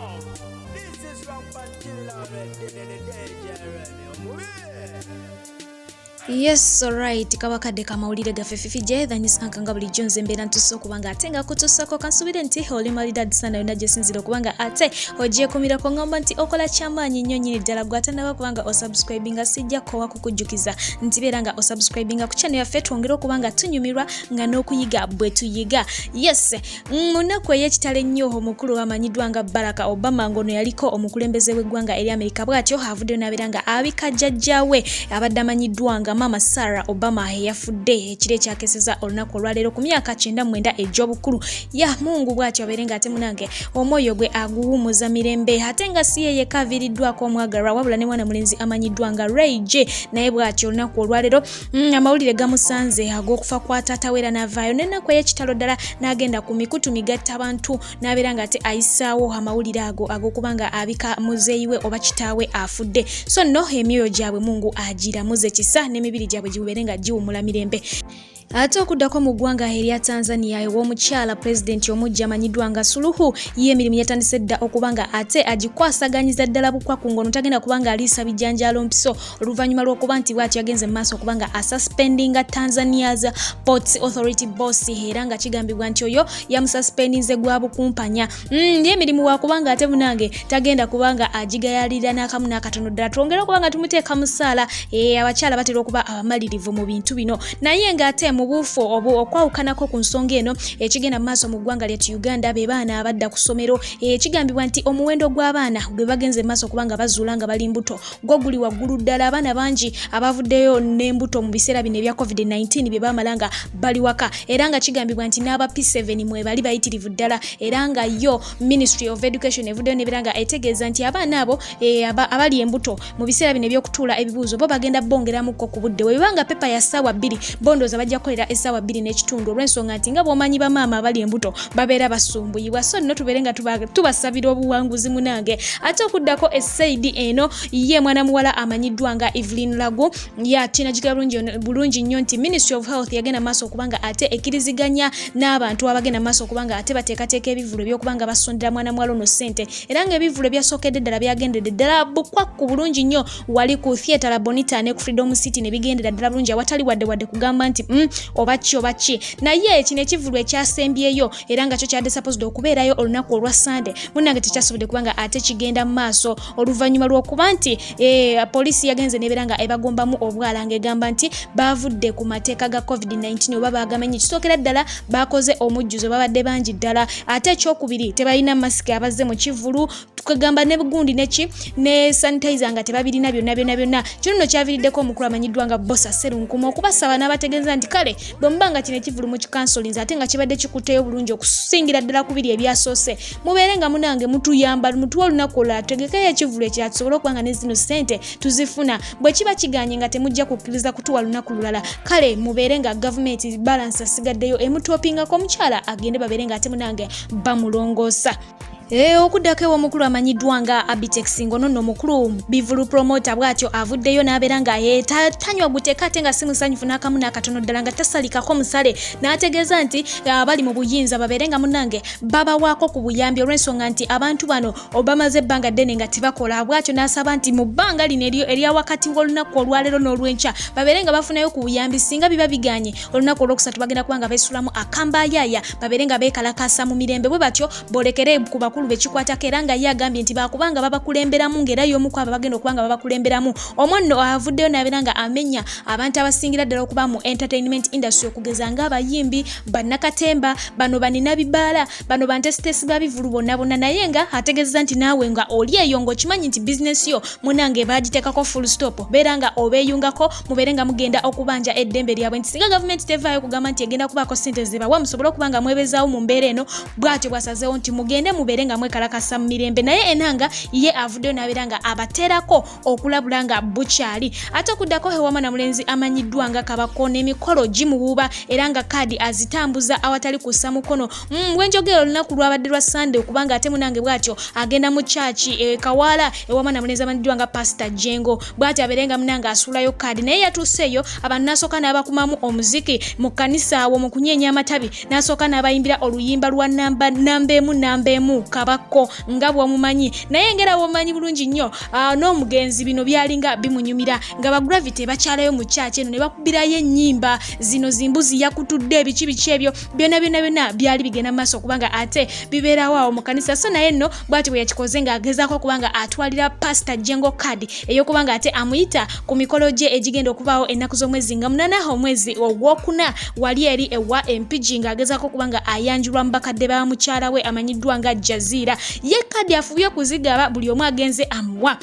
This is Rampant Killer DJ Remy. Yes, alright, kaba kadde kamawulire gaffe. Fifi J dhanyisa nga bulijjo nze mbeera ntuuse okuba nga ate nga kutuusako. Kansubire nti oli malidadi sana yonna gyesinzira okuba nga ate ogyekumirako. Ngamba nti okola kyamaanyi nnyo nnyini ddala. Gwe atanaba kuba nga osubscribinga, sijja kowa kukujjukiza nti beera nga osubscribinga ku channel yaffe, twongere okuba nga tunyumirwa nga n'okuyiga bwe tuyiga. Yes, mu nnaku ey'ekitalo ennyo, omukulu amanyiddwa nga Barack Obama, ng'ono yaliko omukulembeze w'eggwanga eri Amerika, bw'atyo avuddeyo n'abeera nga abika jjajjaawe abadde amanyiddwa nga Maama Sarah Obama, eyafudde ekiro ekyakeseza olunaku olwaleero ku myaka 99 egy'obukulu. Ya Mungu, bw'atyo abeere nga ate munange omwoyo gwe aguwumuza mirembe. Ate nga si ye yekka aviiriddwako omwagalwa, wabula ne mwana mulenzi amanyiddwa nga Ray J naye bw'atyo olunaku olwaleero amawulire gamusanze ag'okufa kwa taata we, era n'avaayo n'ennaku ey'ekitalo ddala n'agenda ku mikutu migatta bantu n'abeera nga ate ayisaawo amawulire ago ag'okuba nga abika muzeeyi we oba kitaawe afudde. So nno emyoyo gyabwe Mungu agiramuze kisa, n'emibiri gyabwe gibeere nga giwumula mirembe. Ate okuddako mu ggwanga erya Tanzania, ew'omukyala pulezidenti omujja amanyiddwa nga Suluhu, ye emirimu yatandise dda okuba nga ate agikwasaganyiza ddala bukwaku, ng'ono tagenda kuba nga aliisa bijanjaalo mpiso, oluvannyuma lw'okuba nti bw'atyo yagenze mu maaso okuba nga asuspendinga Tanzania's Ports Authority boss, era nga kigambibwa nti oyo yamususpendinze gwa bukumpanya. Ye emirimu wakubanga ate munange tagenda kubanga agigayalirira n'akamu n'akatono ddala. Twongere okuba nga tumuteeka mu ssaala. Abakyala batera okuba abamalirivu mu bintu bino. Naye ng'ate mu buufu obu okwawukanako ku nsonga eno, ekigenda mu maaso mu ggwanga lyattu Uganda be baana abadda ku ssomero. Kigambibwa nti omuwendo gw'abaana gwe bagenze mu maaso okuba nga bazuula nga bali mbuto gwo guli waggulu ddala. Abaana bangi abavuddeyo n'embuto mu biseera bino ebya COVID-19 bye bamala nga bali waka, era nga kigambibwa nti n'aba P7 mwebali bayitirivu ddala. Era nga yo Ministry of Education evuddeyo nebeera nga etegeeza nti abaana abo abali embuto mu biseera bino ebyokutuula ebibuuzo, bo bagenda bongeramuko ku budde. Webibanga pepa ya ssaawa 2, bondooza bajja kukolera essaawa 2.5, olw'ensonga nti nga bw'omanyi bamaama abali embuto babeera basumbuyibwa. So nno tubeere nga tubasabira obuwanguzi munange. Ate okuddako esaidi eno, ye mwana muwala amanyiddwa nga Evelyn Lagu yakinagika bulungi nnyo nti Ministry of Health yagenda maaso okuba nga ate ekkiriziganya n'abantu abagenda maaso okuba nga ate bateekateeka ebivulu ebyokuba nga basondera mwana muwala ono ssente. Era ng'ebivulu ebyasookedde ddala byagendedde ddala bukwakku bulungi nnyo wali ku Theatre La Bonita ne ku Freedom City, ne bigendera ddala bulungi awatali wadde wadde kugamba nti oba ki oba ki. Naye kino ekivulu ekyasembyeyo, era nga kyo kyadde supposed okubeerayo olunaku olwa Sande, munnange tekyasobodde kubanga ate kigenda mu maaso, oluvannyuma lw'okuba nti poliisi yagenze nebeera nga ebagombamu obwala, ng'egamba nti bavudde ku mateeka ga COVID-19 oba bagamenye. Kisookera ddala bakoze omujjuzo, babadde bangi ddala, ate ekyokubiri tebalina masiki abazze mu kivulu, kwegamba ne gundi neki ne sanitizer nga tebabirina byonna byonna byonna. Kino nno kyaviiriddeko omukulu amanyiddwa nga Bosa Serunkuma okubasaba n'abategeeza nti kale bwe muba nga kino ekivulu mukikansolinze, ate nga kibadde kikutteyo bulungi okusingira ddala ku biri ebyasoose, mubeere nga munange mutuyamba, mutuwe olunaku olulala tutegekeyo ekivulu ekirala, tusobole okuba nga ne zino ssente tuzifuna. Bwe kiba kiganye nga temujja kukkiriza kutuwa lunaku lulala, kale mubeere nga gavumenti balance asigaddeyo emutopingako, omukyala agende babeere nga ate munange bamulongoosa. Okuddako ew'omukulu amanyiddwa nga Abitex, ngono nno omukulu bivulu promoter, bw'atyo avuddeyo n'abeera nga tanywa guteka, ate nga si musanyufu n'akamu n'akatono ddala, nga tasalikako musale, n'ategeeza nti abali mu buyinza babeere nga munnange babawaako ku buyambi, olw'ensonga nti abantu bano bamaze ebbanga ddene nga tebakola. Bw'atyo n'asaba nti mu bbanga lino erya wakati w'olunaku olwaleero n'olwenkya babeere nga bafunayo ku buyambi. Singa biba biganye, olunaku olwokusatu bagenda kuba nga beesulamu akambayaaya, babeere nga beekalakaasa mu mirembe, bwe batyo boolekere ku bakulu bekikwatako. Era nga ye agambye nti bakubanga babakulemberamu, ng'era y'omu ku abo bagenda okuba nga babakulemberamu. Omwo nno avuddeyo n'abeera nga amenya abantu abasingira ddala okuba mu entertainment industry, okugeza ng'abayimbi, bannakatemba bano, banina bibaala bano, bantesitesi ba bivulu bonna bonna. Naye nga ategeeza nti naawe nga oli eyo ng'okimanyi nti bizinesi yo munange bagiteekako full stop, beera nga obeeyungako, mubeere nga mugenda okubanja eddembe lyabwe, nti singa gavumenti tevaayo kugamba nti egenda kubaako ssente zebawa musobole okuba nga mwebezaawo mu mbeera eno, bw'atyo bw'asazeewo nti mugende mubeere nga mwekalakasa mu mirembe. Naye enanga ye avuddeyo n'abeera nga abateerako okulabula nga bukyali. Ate okuddako ewama na mulenzi amanyiddwa nga Kabako, n'emikolo gimuwuuba, era nga kaadi azitambuza awatali kussa mukono. Wenjogera olunaku lwabadde lwa Sande, okubanga ate munange bw'atyo agenda mu kyaki e Kawaala ewama na mulenzi amanyiddwa nga Pasita Jengo, bw'atyo abeere nga munange asuulayo kaadi. Naye yatuuseeyo, abantu n'asooka n'abakumamu omuziki mu kkanisa awo mu kunyeenya amatabi, n'asooka n'abayimbira oluyimba lwa namba namba emu namba emu. kabakko nga bw'omumanyi, naye ngera bw'omumanyi bulungi nnyo n'omugenzi bino byalinga bimunyumira nga ba Gravity bakyalayo mu kyaki eno ne bakubirayo ennyimba zino zimbuzi yakutudde ebiki biki ebyo byonna byonna byonna byali bigenda mu maaso kubanga ate bibeerawo awo mu kanisa. So naye nno bw'ati bwe yakikoze ng'agezaako okubanga atwalira Pasita Jengo card ey'okubanga ate amuyita ku mikolo gye egigenda okubaawo ennaku z'omwezi nga 8 omwezi ogwokuna wali eri ewa Empigi, ng'agezaako okuba nga ayanjulwa mu bakadde ba mukyala we amanyiddwa nga Jaziira. Ye kadi afubye okuzigaba, buli omu agenze amuwa.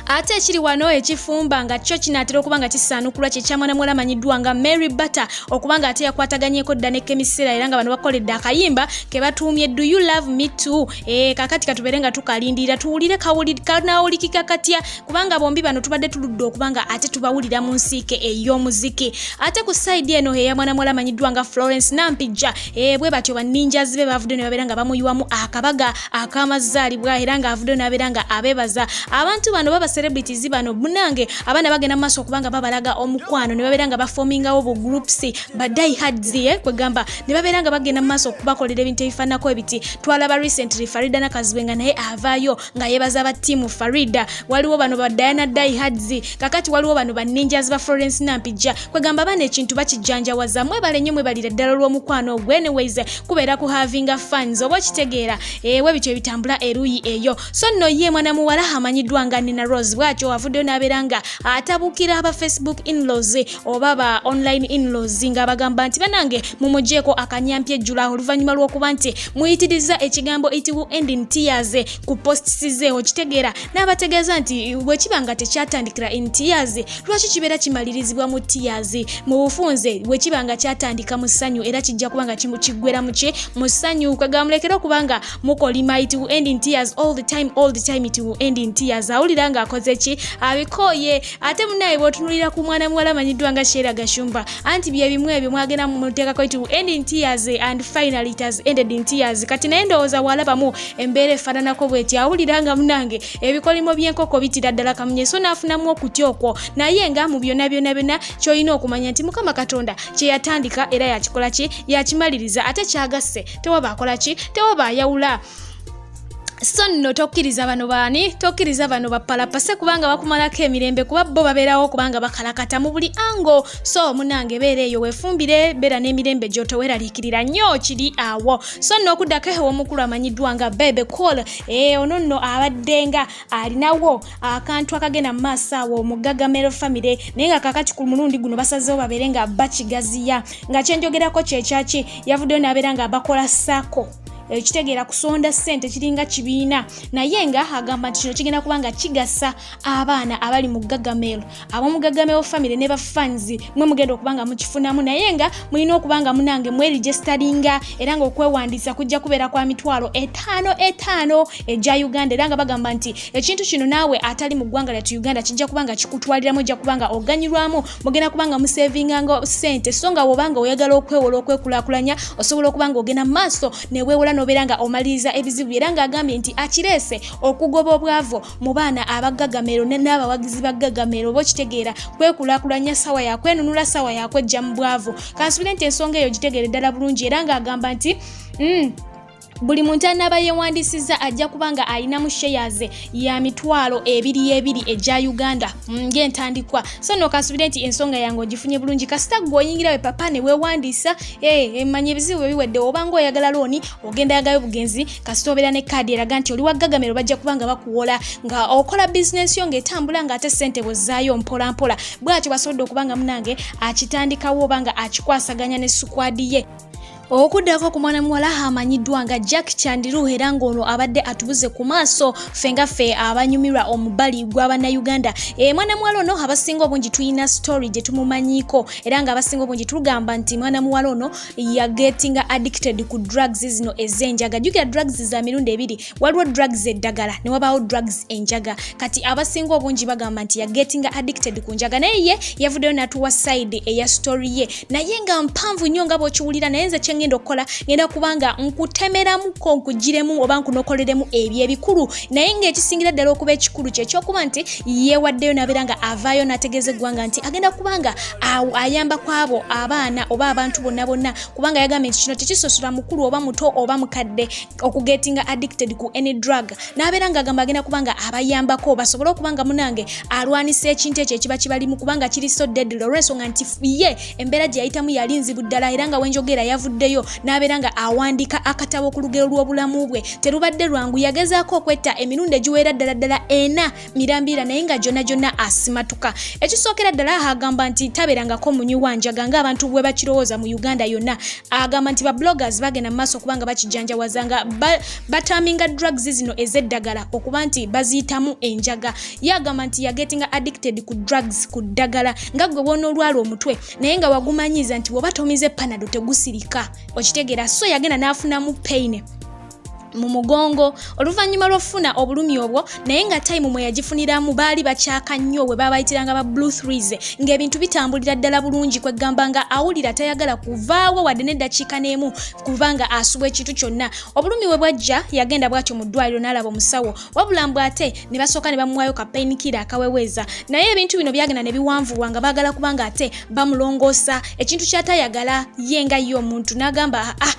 Ate ekiri wano ekifumba nga kyo kinaatera okuba nga kisaanukulwa kye kya mwana muwala amanyiddwa nga Mary Butter, okuba nga ate yakwataganyeko dda ne Kemisera, era nga bano bakoledde akayimba ke batuumye "Do You Love Me Too". Kakati katubeere nga tukalindirira tuwulire kanaawulikika katya, kubanga bombi bano tubadde tuludde okuba nga ate tubawulira mu nsiike ey'omuziki. Ate ku side eno eya mwana muwala amanyiddwa nga Florence Nampijja, bwe batyo banninjazi be bavudde ne babeera nga bamuyiwamu akabaga ak'amazaalibwa, era ng'avuddeyo n'abeera nga abeebaza abantu bano baba celebrities bano. Munange, abaana bagenda mu maaso okubanga babalaga omukwano ne babeera nga baformingawo bu groups ba diehards, kwegamba ne babeera nga bagenda mu maaso okubakolera ebintu ebifaananako ebiti. Twalaba recently Farida Nakazibwe nga naye avaayo nga yeebaza ba team Farida. Waliwo bano ba Diana diehards, kakati waliwo bano ba ninjas ba Florence Nampijja. Kwegamba abaana ekintu bakijjanjawaza. Mwebale nnyo, mwebalire ddala olw'omukwano ogwo. Anyways, kubeera ku havinga fans oba okitegeera ewe bityo ebitambula eruuyi eyo. So nno ye mwana muwala amanyiddwa nga Nina Rose bw'atyo avuddeyo n'abeera nga atabukira aba Facebook inlaws oba ba online inlaws, ng'abagamba nti banange mumugyeko akanyampi ejjula oluvannyuma lw'okuba nti muyitiriza ekigambo "it will end in tears" ku posts ze, okitegeera, n'abategeeza nti bwe kiba nga tekyatandikira in tears, lwaki kibeera kimalirizibwa mu tears? Mu bufunze, bwe kiba nga kyatandika mu ssanyu, era kijja kuba nga kiggwera muki? Mu ssanyu. Kwegamba mulekere okuba nga mukolima "it will end in tears" all the time, all the time, "it will end in tears". Awulira ng'akoze ki? Abikooye. Ate munaye bw'otunulira ku mwana muwala amanyiddwa nga Sheila Gashumba, anti bye bimu ebyo mwagenda muteekako "it will end in tears" and finally it has ended in tears. Kati naye ndowooza bw'alabamu embeera efaananako bweti, awulira nga munange ebikolimo by'enkoko bitira ddala kamunye, so n'afunamu okutya okwo. Naye nga mu byonna byonna byonna, ky'olina okumanya nti Mukama Katonda kye yatandika era yakikola ki? Yakimaliriza. Ate kyagasse tewaba akola ki? Tewaba ayawula. So nno tokkiriza bano baani, tokkiriza bano bapalapase kubanga bakumalako emirembe, kuba bo babeerawo kubanga bakalakata mu buli ango. So munange, beera eyo weefumbire, beera n'emirembe gyo, teweeraliikirira nnyo kiri awo. So nno okuddako ew'omukulu amanyiddwa nga Bebe Cool, ono nno abadde nga alinawo akantu akagenda mu maaso awo mu Gagamel family, naye nga kakati ku mulundi guno basazeewo babeere nga bakigaziya. Nga kyenjogerako kyekyaki? Yavuddeyo n'abeera nga bakola saako, ekitegeera kusonda ssente, kiringa kibiina, naye nga agamba nti kino kigenda kuba nga kigasa abaana abali mu Gagamel, ab'omu Gagamel family ne bafans mwe mugenda okuba nga mukifunamu. Naye nga mulina okuba nga munange mweregisteringa, era nga okwewandiisa kujja kubeera kwa 5,000 5 egya Uganda. Era nga bagamba nti ekintu kino naawe atali mu ggwanga lyattu Uganda kijja kuba nga kikutwaliramu, ojja kuba nga oganyulwamu, mugenda kuba nga musavinganga ssente. So nga bw'obanga oyagala okwewola okwekulaakulanya, osobola okuba nga ogenda mu maaso neweewola n'obeera nga omaliriza ebizibu. Era ng'agambye nti akireese okugoba obwavu mu baana abagagamero n'abawagizi ba Gagamero, oba okitegeera, kwekulaakulanya, sawa yakwenunula, sawa yakwejja mu bwavu. Kansubire nti ensonga eyo gitegeere ddala bulungi. Era ng'agamba nti buli muntu anaaba yeewandiisizza ajja kuba nga alinamu shares ya 20,000 egya Uganda ng'entandikwa. So nno kansubire nti ensonga yange ogifunye bulungi. Kasita gwe oyingira we papa ne weewandiisa, manya ebizibu bwe biwedde. Obanga oyagala looni, ogenda yagayo bugenzi. Kasita obeera ne kaadi eraga nti oli wa Gagamero, bajja kuba nga bakuwola nga okola bizinensi yo ng'etambula, ng'ate ssente bw'ozzaayo mpola mpola. Bw'atyo basobodde okuba nga munange akitandikawo oba nga akikwasaganya ne squad ye. Okuddako ku mwana muwala amanyiddwa nga Jack Chandiru, era ng'ono abadde atubuze ku maaso ffe nga ffe abanyumirwa omubali gw'Abannayuganda. Mwana muwala ono abasinga obungi tulina story gye tumumanyiiko, era nga abasinga obungi tugamba nti mwana muwala ono yagetinga addicted ku drugs zino ez'enjaga. Jjukira, drugs za mirundi ebiri: waliwo drugs eddagala ne wabaawo drugs enjaga. Kati abasinga obungi bagamba nti yagetinga addicted ku njaga, naye ye yavuddeyo n'atuwa side eya story ye, naye nga mpanvu nnyo nga bw'okiwulira. Naye nze kye Kyengenda okukola, ngenda kubanga nkutemeramuko, nkugiremu oba nkunokoleremu ebyo ebikulu, naye ng'ekisingira ddala okuba ekikulu kyekyokuba nti yeewaddeyo n'abeera nga avaayo n'ategeeza eggwanga nti agenda kubanga ayamba ku abo abaana oba abantu bonna bonna, kubanga yagambye nti kino tekisosola mukulu oba muto oba mukadde okugetinga addicted ku any drug. N'abeera ng'agamba agenda kubanga abayambako basobole okuba nga munange alwanisa ekintu ekyo ekiba kibalimu, kubanga kiri so deadly, olw'ensonga nti ye embeera gye yayitamu yali nzibu ddala. Era nga wenjogera, yavuddeyo n'abeera nga awandiika akatabo ku lugero lw'obulamu bwe. Terubadde lwangu. Yagezaako okwetta emirundi egiwera ddala ddala ena mirambira, naye nga gyonna gyonna asimatuka. Ekisookera ddala, agamba nti tabeerangako munywi wa njaga ng'abantu bwe bakirowooza mu Uganda yonna. Agamba nti ba bloggers bagenda mu maaso okubanga bakijanjawaza nga bataminga drugs zino ez'eddagala okuba nti baziyitamu enjaga. Ye agamba nti yagetinga addicted ku drugs, ku ddagala, nga gwe bw'onoolwala omutwe naye nga wagumanyiiza nti bw'oba tomize Panado tegusirika, okitegeera? So yagenda n'afunamu pain mu mugongo oluvannyuma lw'okufuna obulumi obwo, naye nga time mwe yagifuniramu baali bakyaka nnyo, bwe babayitiranga ba Blue Threes, ng'ebintu bitambulira ddala bulungi. Kwegamba nga awulira tayagala kuvaawo wadde n'eddakiika n'emu, kubanga asubwa ekintu kyonna. Obulumi bwe bwajja, yagenda bw'atyo mu ddwaliro n'alaba omusawo, wabula mbw ate ne basooka ne bamuwaayo ka painkiller akaweweeza. Naye ebintu bino byagenda ne biwanvuwa nga baagala kubanga ate bamulongoosa ekintu ky'atayagala ye nga ye omuntu. N'agamba, "Ah,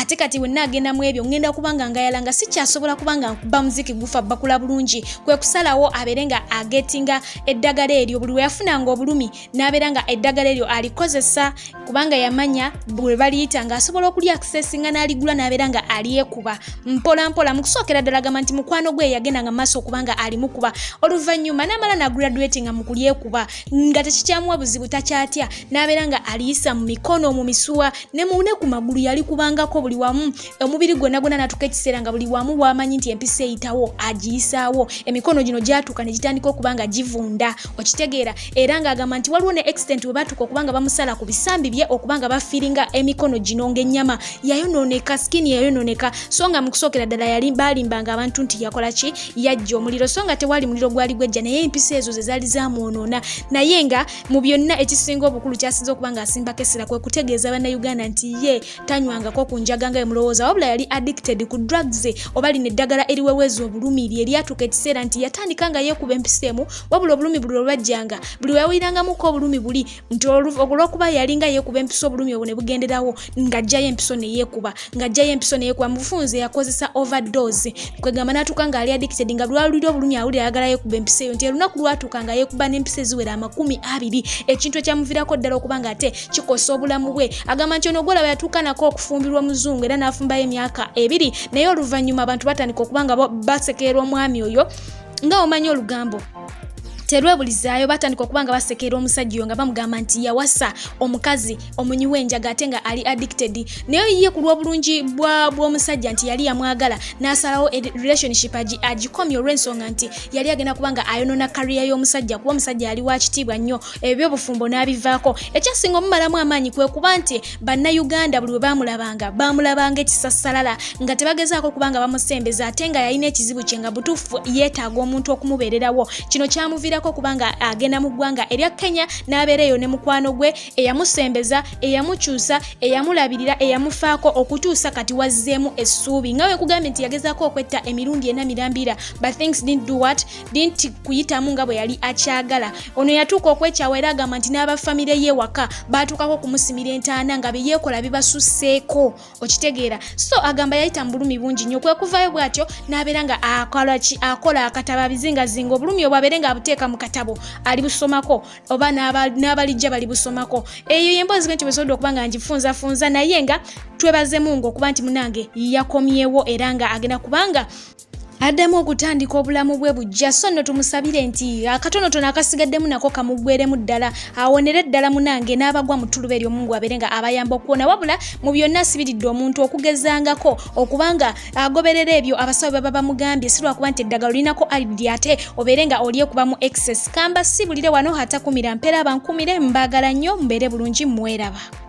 ate kati wenna agenda mu ebyo, ŋŋenda kubanga ngayala nga sikyasobola kubanga nkuba muziki gufa bakula bulungi." Kwe kusalawo abeere nga agetinga eddagala eryo. Buli lwe yafunanga obulumi, n'abeera nga eddagala eryo alikozesa, kubanga yamanya bwe baliyita ng'asobola okulya accessinga, n'aligula n'abeera nga alyekuba mpola mpola. Mu kusookera ddala, agamba nti mukwano gwe yagendanga mu maaso okuba nga alimukuba. Oluvannyuma n'amala nagraduate nga mu kulyekuba nga tekikyamuwa buzibu, takyatya, n'abeera nga aliyisa mu mikono, mu misuwa ne ku magulu. Yali kubangako buli wamu omubiri gwonna gwonna, n'atuuka ekiseera nga buli wamu wamanyi nti empisa eyitawo agiyisaawo. Emikono gino gyatuuka ne gitandika okuba nga givunda, okitegeera? Era ng'agamba nti waliwo ne extent we batuuka okuba nga bamusala ku bisambi bye, okuba nga bafiiringa emikono gino ng'ennyama yayonooneka, skin yayonooneka. So nga mu kusookera ddala yali baalimbanga abantu nti yakola ki, yajja omuliro, so nga tewali muliro gwali gwejja, naye empisa ezo ze zaali zamwonoona. Naye nga mu byonna, ekisinga obukulu kyasinza okuba ng'asimbako essira kwe kutegeeza Bannayuganda nti ye tanywangako ku njaga nga emulowooza, wabula yali addicted ku drugs oba lino eddagala eriweweeza obulumi lye lyatuuka ekiseera nti yatandika nga yeekuba empisa emu, wabula obulumi buli lwe bwajjanga, buli lwe yawulirangamuko obulumi buli nti olwokuba yalinga yeekuba empiso, obulumi obwo ne bugenderawo, ng'ajjayo empiso ne yeekuba, ng'ajjayo empiso ne yeekuba. Mu bufunze yakozesa overdose, kwegamba n'atuuka ng'ali addicted, nga buli lwawulira obulumi awulira ayagala yeekuba empiso eyo, nti olunaku lwatuuka nga yeekuba n'empiso eziwera 20, ekintu ekyamuviirako ddala okuba nga ate kikosa obulamu bwe. Agamba nti ono gwolaba yatuuka nako okufumbirwa omuzungu era n'afumbayo emyaka 2, naye oluvannyuma abantu batandika okuba nga basekerera omwami oyo. Nga omanyi olugambo terwebulizaayo, batandika okuba nga basekerera omusajja oyo nga bamugamba nti yawasa omukazi omunywi w'enjaga ate nga ali addicted. Naye ye ku lw'obulungi bw'omusajja nti yali yamwagala, n'asalawo relationship agikomye, olw'ensonga nti yali agenda kuba nga ayonoona career y'omusajja, kuba omusajja yali wa kitiibwa nnyo. Ebyobufumbo n'abivaako. Ekyasinga omumalamu amaanyi kwe kuba nti Bannayuganda buli bwe bamulabanga, bamulabanga ekisassalala, nga tebagezaako kuba nga bamusembeza, ate nga yalina ekizibu kye nga butuufu yeetaaga omuntu okumubeererawo. Kino kyamuviirako okuba nga agenda mu ggwanga erya Kenya, n'abeera eyo ne mukwano gwe eyamusembeza, eyamukyusa, eyamulabirira, eyamufaako okutuusa kati wazzeemu essuubi. Nga wekugambye nti yagezaako okwetta emirundi ena mirambira, but things didn't do what didn't kuyitamu nga bwe yali akyagala. Ono yatuuka okwekyawa, era agamba nti n'abafamire ye waka baatuukako okumusimira entaana nga bye yeekola bibasusseeko, okitegeera? So agamba yayita mu bulumi bungi nnyo. Kwe kuvaayo bw'atyo n'abeera nga akola ki, akola akatabo, abizingazinga obulumi obwo, abeere nga abuteeka mu katabo, alibusomako oba n'abalijja balibusomako. Eyo yemboozi bwentyo bwesobodde okuba nga ngifunzafunza, naye nga twebaze Mungu okuba nti munange yakomyewo era nga agenda kubanga addamu okutandika obulamu bwe bujja. So nno tumusabire nti akatonotono akasigaddemu nako kamuggweremu ddala, awonere ddala munange, n'abagwa mu ttuluba eryo Mungu abeere nga abayamba okuwona. Wabula mu byonna, asibiridde omuntu okugezangako okubanga agoberera ebyo abasawo baba bamugambye, si lwakuba nti eddagala olinako alidi ate obeere nga olyekuba mu excess. Kamba si bulire wano, atakumira mpeera, abankumire. Mbaagala nnyo, mubeere bulungi, mweraba.